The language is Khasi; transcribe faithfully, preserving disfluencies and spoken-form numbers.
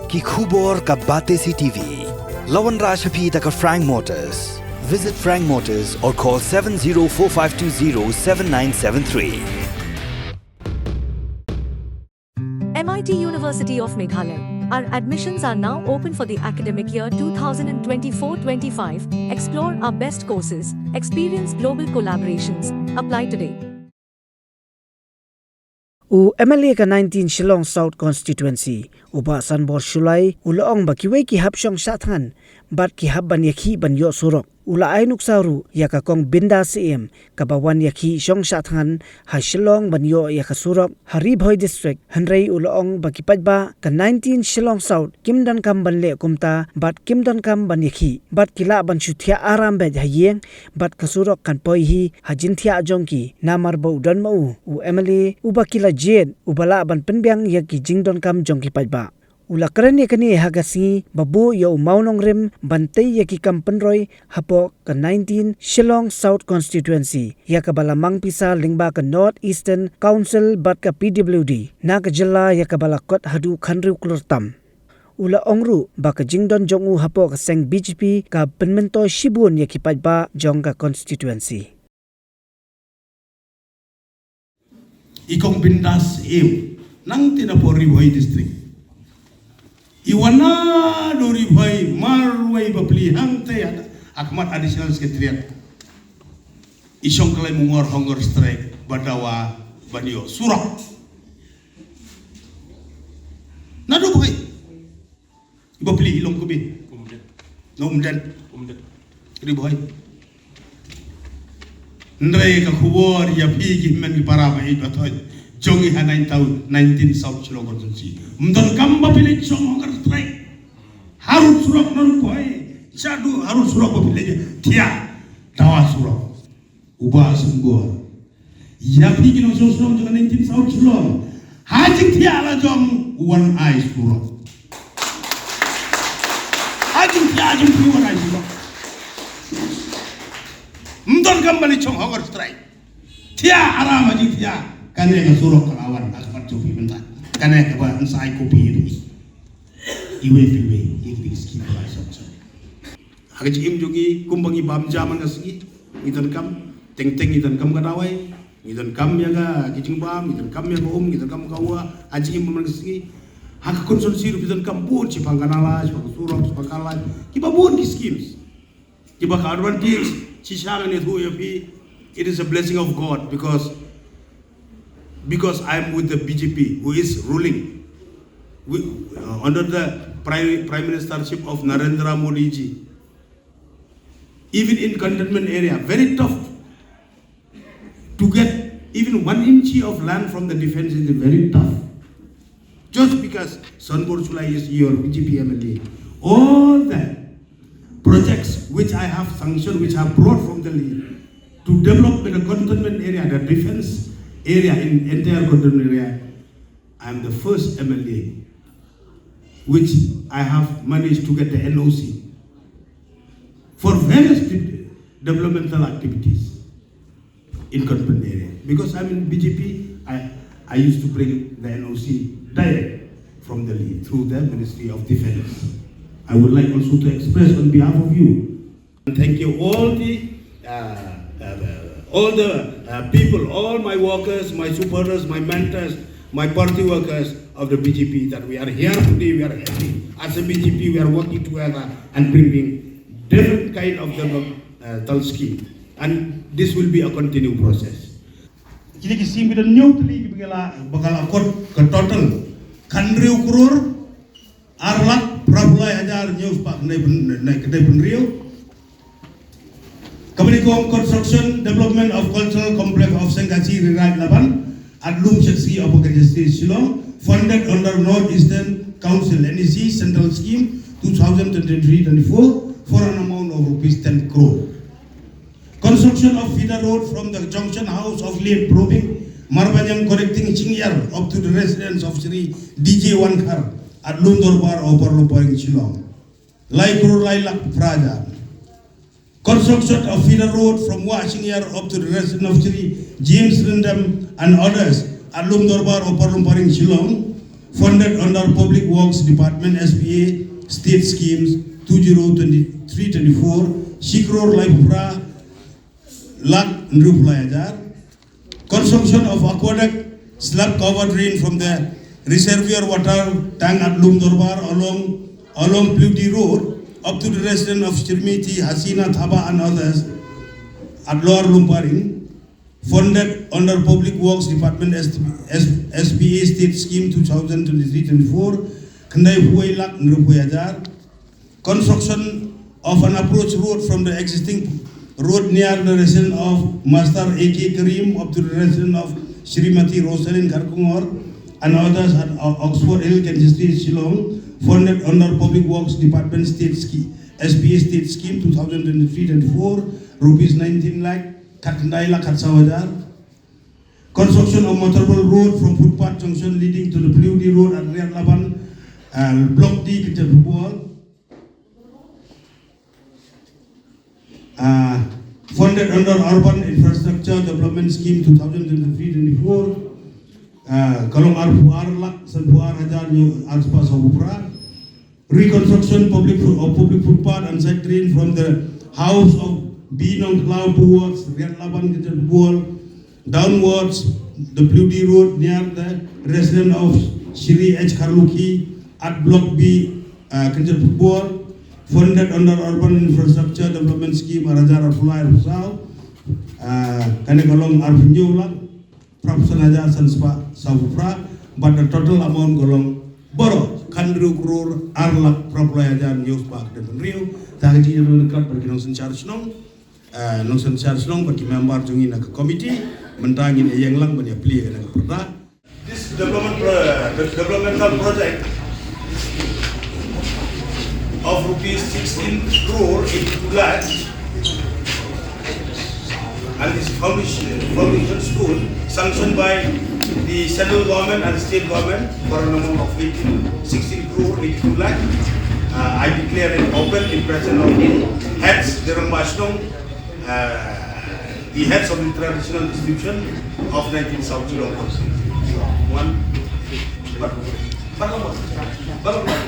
Ki khubor ka Batesi T V. La wanrah sha phi da ka Frank Motors. Visit Frank Motors or call seven zero four five two zero seven nine seven three. M I T University of Meghalaya. Our admissions are now open for the academic year two thousand twenty-four twenty-five. Explore our best courses, experience global collaborations. Apply today. U M L A ka nineteen Shillong South Constituency, u Bah Sanbor Shullai, u la ong ba kiwei ki hap shong shah thngan bad ki hap ban ïakhih ban ïoh surok. U la ai nuksa ruh ïa ka Kong Binda Syiem, kaba wan ïakhih shong shah thngan ha Shillong ban ïoh ïa ka surok ha Ri Bhoi District, hynrei u la ong ba ki paidbah ka nineteen Shillong South kim donkam ban leh kumta bad kim donkam ban ïakhih bad ki lah ban shu thiah aram beit ha ïing bad ka surok kan poi hi ha jingthiah jong ki, namar ba u don ma u u M L A uba ki la jied, uba lah ban pynbiang ïa ki jingdonkam jong ki paidbah. U la kren ïa kane ha ka sngi ba buh ïa u mawnongrim ban tei ïa ki kam pynroi hapoh ka nineteen Shillong South Constituency, ïa kaba la mang pisa lyngba ka North Eastern Council bad ka P W D na ka jylla, ïa kaba la kot haduh khyndai klur tam. U la ong ruh ba ka jingdon jong u hapoh ka seng B J P ka pynmyntoi shibun ïa ki paidbah jong ka constituency. I Kong Binda Syiem, nangta napoh Ri Bhoi District. I wan naduh Ri Bhoi marwei bapli hangta ha khmat Additional Secretariat. I shong khlaiñ mungor hunger strike, ba dawa ban ïoh surok. Naduh Bhoi. Bapli i long kmie. Umden. Na Umden. Umden. Ri Bhoi. Hynrei ka khubor ïa phi ki hynmen ki para ba ïeit ba thoh jong ngi ha nine town, nineteen South Shillong Constituency. Ym donkam ba phi leit shong hunger strike. Harud surok na Ri Bhoi. Shaduh harud surok ba phi leit thiah dawa surok. U Bah Sanbor. Ïa phi ki nongshong shnong jong ka nineteen South Shillong. Ha jingthiah la jong u wan ai surok. Ha jingthiah jong phi u wan ai surok. Ym donkam ban leit shong hunger strike. Thiah aram ha jingthiah. Kane ka surok ka la wan ha khmat jong phi mynta. Kane kaba yn sa ai copy ïa phi. Iwei pa iwei ïa ki scheme ba la shong sha. Ha ka jingim jong ngi, kumba ngi bam ja man ka sngi, ngi donkam, teng teng ngi donkam ka dawai, ngi donkam ïa ka ki jingbam, ngi donkam ïa ka um, ngi donkam ka wa, ha jingim man ka sngi. Ha ka constituency ruh ngi donkam bun, shaphang ka nala, shaphang ka surok, shaphang ka light, kiba bun ki schemes. Kiba ka advantage, shisha ngan ïathuh ïa phi, it is a blessing of God because because I am with the B J P, who is ruling with, uh, under the Prime, Prime Ministership of Narendra Modi ji. Even in cantonment area, very tough to get even one inch of land from the defense is very tough. Just because Sanbor Shullai is your B J P M L A, all the projects which I have sanctioned, which I have brought from Delhi to develop in the cantonment area, the defense area, in entire cantonment area, I am the first M L A which I have managed to get the N O C for various de-, developmental activities in cantonment area. Because I'm in B J P, I, I used to bring the N O C direct from Delhi through the Ministry of Defense. I would like also to express on behalf of you, and thank you all the, uh, uh, all the, uh, people, all my workers, my supporters, my mentors, my party workers of the B J P, that we are here today, we are happy. As a B J P, we are working together and bringing different kind of development, uh, tal scheme. And this will be a continued process. Kine ki scheme ki don hynñiew tylli kiba la, ba ka la kot, ka total khyndai klur ar lak phra phew lai hajar hynñiew spah khyndai phew, khyndai phew hynriew. Kaba nyngkong, construction development of cultural complex of Sengkachi Ri Raij Laban at Lumshakshi of Sengkachi, Shillong, funded under North Eastern Council, N E C, Central Scheme, two thousand twenty-three twenty-four, for an amount of rupees ten crore. Construction of feeder road from the junction house of late Probing Marbaniang connecting Chingyar up to the residence of Shri D J Wankhar at Lum Dorbar, Upper Lumparing, Shillong. Lai klur lai lak phra hajar. Construction of feeder road from Wah Chingyar up to the residence of Shri James Rindam and others at Lum Dorbar, Upper Lumparing, Shillong. Funded under Public Works Department S P A State Schemes two zero twenty-three twenty-four, shi klur laiphew phra lak hynriewphew lai hajar. Construction of aqueduct slab cover drain from the reservoir water tank at Lumdorbar along, along Puludi Road up to the residence of Srimati Hasina Thabah and others at Lower Lumparing. Funded under Public Works Department S P A State Scheme two thousand twenty-three twenty-four, khyndai phew wei lak hynriewphew wei hajar. Construction of an approach road from the existing road near the residence of Master A K Karim up to the residence of Srimati Rosalyn Kharkongor and others at O-, Oxford Hill, Kensington, Shillong, funded under Public Works Department State Scheme, S P A State Scheme two thousand twenty-three twenty-four, rupees nineteen lakh, khatkhyndai lak khatsaw hajar. Construction of motorable road from footpath junction leading to the Puludi Road at Riat Laban, uh, Block D, Kyrteng Phubual. Uh, funded under Urban Infrastructure Development Scheme two thousand twenty-three twenty-four, uh, ka long arphew ar lak sanphew ar hajar hynñiew ar spah sawphew phra. Reconstruction public foot-, of public footpath and side drain from the house of B Nongkhlaw towards Riat Laban, Kyrteng Phubual, downwards the Puludi Road near the residence of Shri H Kharlukhi at Block B, uh, Kyrteng Phubual, funded under Urban Infrastructure Development Scheme ar hajar arphew lai arphew saw. Uh, kane ka long arphew hynñiew lak phra phew san hajar san spah sawphew phra, bad the total amount ka long baroh khathynriew klur ar lak phra phew lai hajar hynñiew spah khyndai phew hynriew. Te ha ka jingïalang bad ki nongsynshar shnong, eh, nongsynshar shnong bad ki member jong ngi na ka committee, mynta ngin ïeng lang ban ïa plie ïa kane ka pyrda. This development pro-, the developmental project of rupees sixteen crore eighty-two lakhs, and this foundation, foundation stone sanctioned by the central government and state government for an amount of eighteen, sixteen crore eighty-two lakh. Uh, I declare it open in presence of the heads, the Rangbah Shnong, uh, the heads of the traditional institution of nineteen South Shillong. One, but, but, but, but,